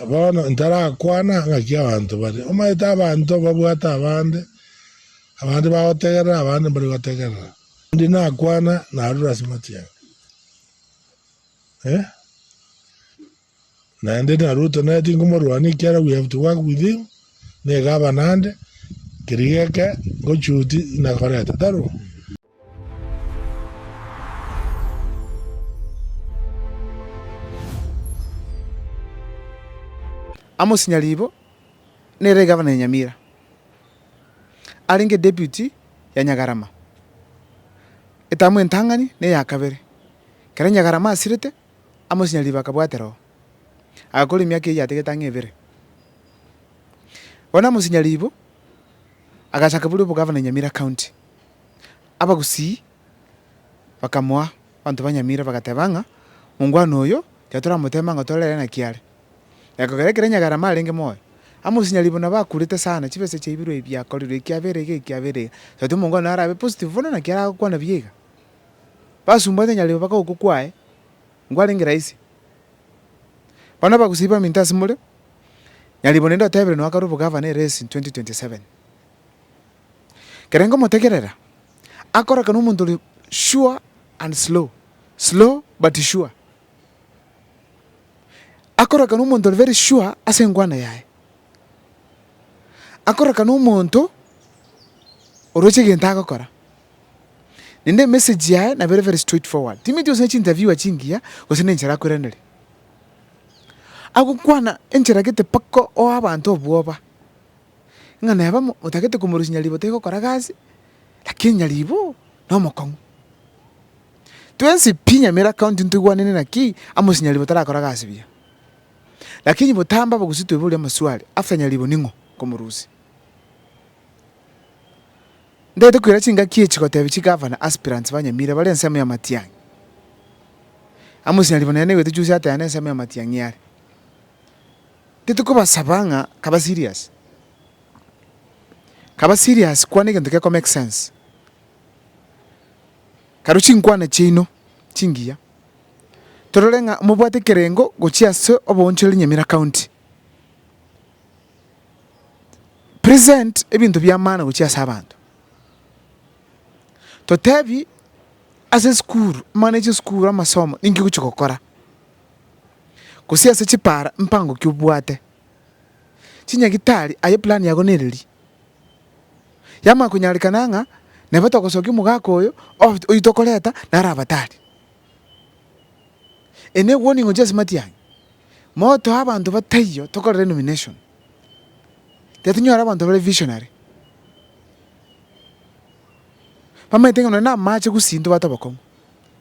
Bono ntarakwana ng'aki abanto bare. Omanyete abanto babwate abande, abande bagotegerera, abande mbari gotegerera. Ndi nakwana narure ase matiang'i. Eh? Naende na Ruto nere tinkomorwania ekiagera we have to work with him, na egavana ande, keria geke ngochuti nakoreta, tari bo? Amos Nyaribo nere egavana ya Nyamira, arenge deputy ya Nyagarama, etamu entang'ani na eya kabere. Ekero Nyagarama asirete, Amos Nyaribo akabwatera oo, agakora emiaka eyio yatagete ang'e ebere. Bono Amos Nyaribo, agachaka buna obogavana Nyamira county. Abagusii bakamoa abanto ba Nyamira bagateba ng'a mongwana oyo tiga toramotema ng'a torore naki are. Ekogera ekero Nyagarama arenge moyo, Amos Nyaribo nabo akurete sana, chibesa chiaibirwe ebi biakorirwe eki abere iga eki abere iga. Toteba omongwana oyo arabe positive bono naki aragokwana buya iga. Basumbete Nyaribo mpaka ogokwa kwaye, nkwarenge rahisi. Bono abagusii baminto ase more, Nyaribo naende otebire noakare obogavana eresi in 2027. Ekero nkomotegerera, akorokana omonto ore sure and slow, slow but sure. Akorokana omonto ore very sure ase enkwana yaye. Akorokana omonto oroche egento agokora. Naende emessage yaye nabo ere very straight forward. Timanyeti gose ne chinterviewer chingiya gose ne enchera akoiraneria. Agokwana enchera gete mpaka oe abanto obwoba. Ng'a neba motagete komorusia nyaribo tegokora gasi, lakini nyaribo nomokong'u. Twensi pi Nyamira county ntoigwanene naki Amos Nyaribo tarakora gasi buya. Lakini botambe abagusii tweborie amaswali after Nyaribo ning'o komorusia? Ntagete koira chingaki echi gotebia chigavana aspirants ba Nyamira bare ensemo ya Matiang'i. Amos Nyaribo nere naigwete juzi ateba nensemo ya Matiang'i are. Titokobasaba ng'a kaba serious, kaba serious kwana egento geko make sense. Karue chinkwana chiaino chingiya, torore ng'a mobwate ekerengo gochia ase oboonchoreri Nyamira county. Present ebinto bia maana gochia ase abanto. Totebi ase esukuru, amang'ana ya chisukuru, amasomo, ninki ogochia gokora. Gose ase chipara mpango ki obwate? Chinyagitari aye plan yago nereri? Yamanya konyarekana ng'a neba togosokia omogaka oyo oywo tokoreta naro abatari. Eye ne warning gochia ase matiang'i, motoe abanto bataiyo tokorere nomination, tiga tonyore abanto bare visionary, bamaete ng'a nonye na amache gusii ntobwate obokong'u.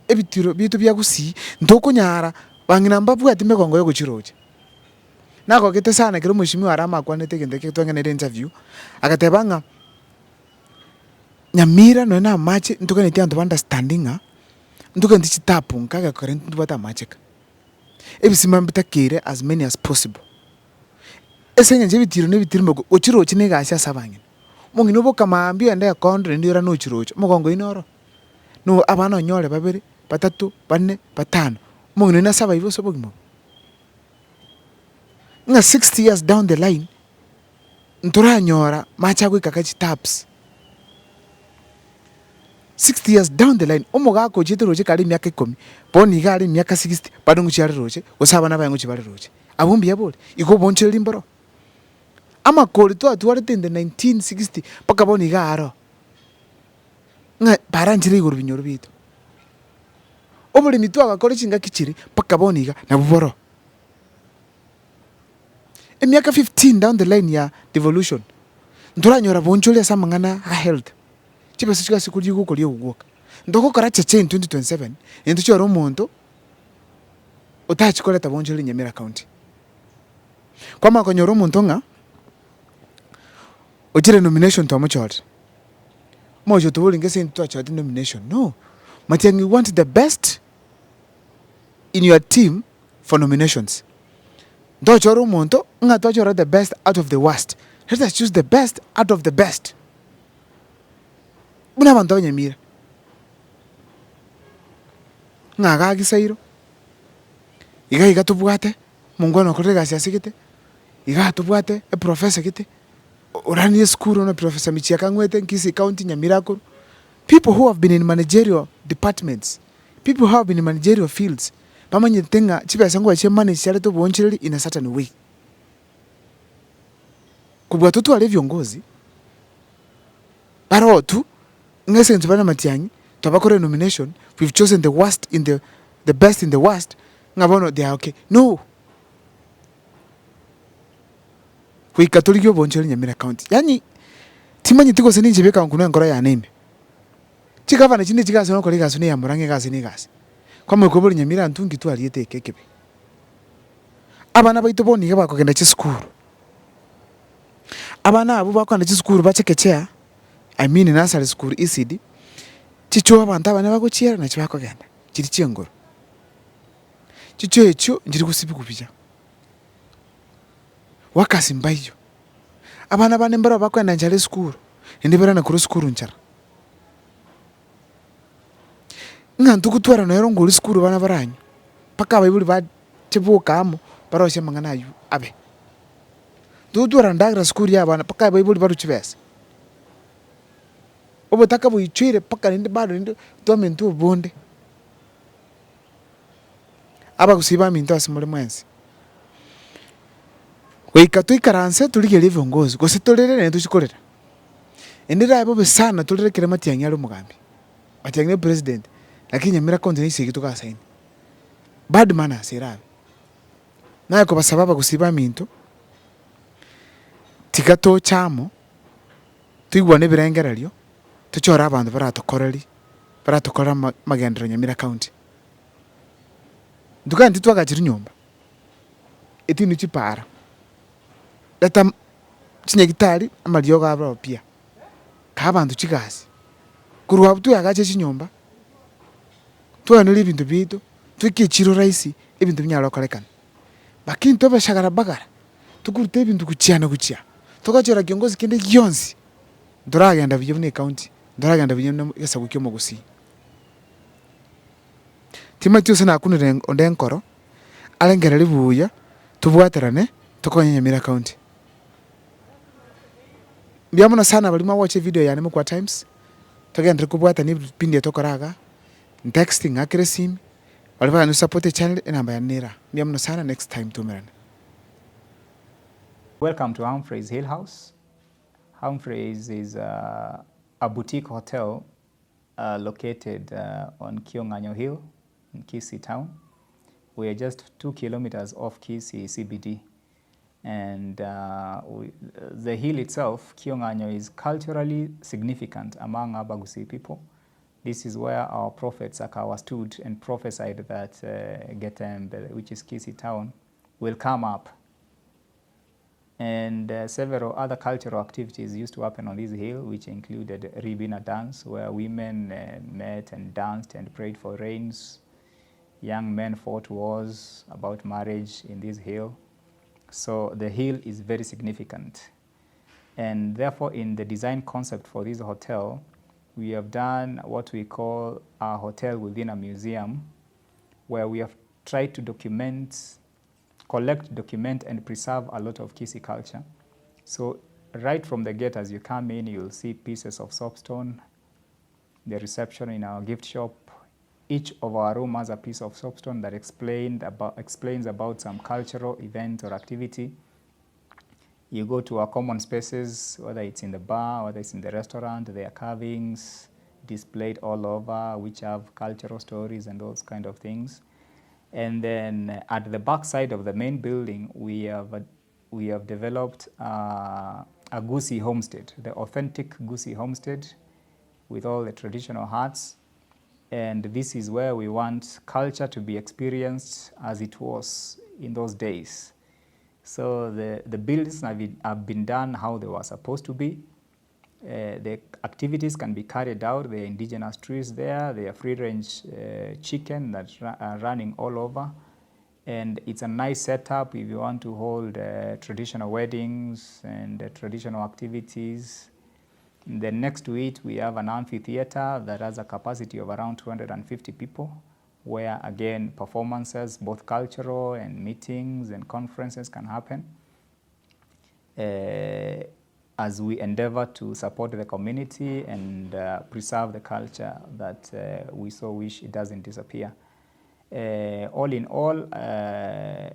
Ebitiro biaito bia gusii ntokonyara bang'ina mbabwati megongo yogochirocha. Nagogete sana ekero omweshimiwa Arama akwanete egento eke twang'eneire interview, agateba ng'a Nyamira nonya na amache ntoganetie abanto ba understand ng'a ntoganetie chitapu nka egekogera intwe ntobwate amache ka. Ebisima mbitakeire as many as possible. Ase eng'encho ebitiro na ebitirimboku gochiroche na egasi ase abang'ina. Omong'ina oboka mambia ogende ekondo naende oirane ochiroche, omogongo oino oro. No abana onyore babere, batato, bane, batano, omong'ina oyio nase abaibe ase obogima obo. Ng'a 60 years down the line, ntoranyora mache agoika ka chitaps. 60 years down the line, omogaka ochiete roche kare emiaka ikomi, bono iga are emiaka 60, bado ngochia are roche, gose abana baye ngochia bare roche. Abwo mbuya bori, igo obonchoreri mboro. Amakori twatwarete in the 1960 mpaka bono iga aro. Ng'a baranchire igoro binyoro biaito. Oboremi twagakora chingaki chiria mpaka bono iga nabwo boro. Emiaka 15 down the line ya devolution, ntoranyora boonchori ase amang'ana a health, chibesa chigasi koria igo okoria ogwoka. Ntogokora cheche in 2027, intwe chiore omonto otachi koreta boonchori Nyamira county. Kwamanya konyora omonto ng'a ochire nomination twamochorire. Omochie otoborie ngese intwe twachorete nomination, no. Matiang'i we want the best in your team for nominations. Ntochore omonto ng'a twachora the best out of the worst, let us choose the best out of the best. Buna abanto ba Nyamira, ng'a iga Gisairo, iga iga tobwate, omongwana okorire egasi ase gete. Igaa tobwate eprofessor gete, oranie esukuru buna Professor Michieka ang'wete Kisii County, Nyamira akorwa, people who have been in managerial departments, people who have been in managerial fields, bamanyete ng'a chibesa nkoba chie manage chiarete oboonchoreri in a certain way. Kobua totware ebiongozi, baroo tu, ng'a ase eng'encho bare na amatiang'i, twabakorire nomination, we've chosen the worst in the, the best in the worst, ng'a bono they are okay, no! Goika torigie oboonchoreri Nyamira County. Yaani timanyeti gose ninche beka nkunwe enkoro yane ime. Chigavana chinde chigasi nokora egasi neya Murang'a egasi na egasi. Kwamanya koboria Nyamira intwe nki twariete eke ekebe. Abana baito bono iga bakogenda chisukuru, abana abwo bakogenda chisukuru ba chekechea, I mean nursery school, ECD, chichoo abanto abanene bagochiera nachi bakogenda, chiria chiengoro. Chichoo echio nchiri gosibigwa buya, workers mbaiyo, abana bande mbarabwo bakoenda nchara esukuru, naende bairane korwa esukuru nchara. Ng'a ntogotwara nonya rongo oria esukuru abana baranywe, mpaka abaibori bache boka amo, barosie amang'ana aywo abe. Ntogotwara endagera sukuru ya abana mpaka abaibori barwe chibesa. Obotaka boichoire mpaka rende bado rende twamentwa obonde. Abagusii baminto ase more mwensi, goika toikaranse torigererie ebiongozi, gose torere naende tochie korera. Ende erabe bobe sana torere ekero Matiang'i are omogambi, Matiang'i ne president, lakini Nyamira county ne chisegi togasaini. Bad manners erabe. Naye kobasaba abagusii baminto, tiga toche amo, toigwane ebirengererio, tochore abanto baratokorerie, baratokorere ama amagenderero Nyamira county. Intwe intwe twagachire nyomba, etindi chipaara, leta chinyagitari amariogo abo pia, kaa abanto chigasi, korwa abwo tweagache chinyomba, twaonerie ebinto biaito, toike echiro rahisi, ebinto binyare gokorekana. Lakini tobe shagara bagara, tokoruta ebinto gochia na gochia, togochora kiongozi kende gionsi, ntoragenda buya buna ecounty, ntoragenda buya buna egesaku kia omogusii. Timanyeti gose nakunire onde enkoro, arengererie buya, tobwaterane, tokonye Nyamira County. Mbuya mono sana baria mwagocha evideo yane mokwa times, togenderere kobwatana ebipindi ebi tokora igaa, ntext ng'akere esimi, baria bagani support echannel, enamba yane nere aa. Mbuya mono sana next time toumerane. Welcome to Humphreys Hill House. Humphreys is a, a boutique hotel uh, located uh, on Kionganyo Hill in Kisii town. We are just two kilometers off Kisii CBD. And uh, we, the hill itself, Kionganyo, is culturally significant among Abagusii people. This is where our prophet Sakawa stood and prophesied that uh, Getembe, which is Kisii town, will come up. And uh, several other cultural activities used to happen on this hill, which included Ribina dance, where women uh, met and danced and prayed for rains. Young men fought wars about marriage in this hill. So the hill is very significant. And therefore, in the design concept for this hotel, we have done what we call a hotel within a museum, where we have tried to document, collect, document, and preserve a lot of Kisii culture. So right from the gate, as you come in, you'll see pieces of soapstone, the reception in our gift shop. Each of our room has a piece of soapstone that explained about, explains about some cultural event or activity. You go to our common spaces, whether it's in the bar, whether it's in the restaurant, there are carvings displayed all over, which have cultural stories and those kind of things. And then at the back side of the main building, we have, we have developed uh, a Gusii homestead, the authentic Gusii homestead with all the traditional huts. And this is where we want culture to be experienced as it was in those days. So the, the buildings have been, have been done how they were supposed to be. Uh, the activities can be carried out. There are indigenous trees there. There are free-range uh, chicken that are running all over. And it's a nice setup if you want to hold uh, traditional weddings and uh, traditional activities. Then next to it, we have an amphitheater that has a capacity of around 250 people, where again performances, both cultural and meetings and conferences can happen. As we endeavour to support the community and preserve the culture that we so wish it doesn't disappear. All in all,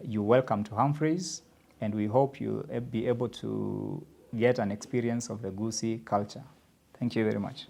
you're welcome to Humphreys and we hope you'll be able to get an experience of the Gusii culture. Thank you very much.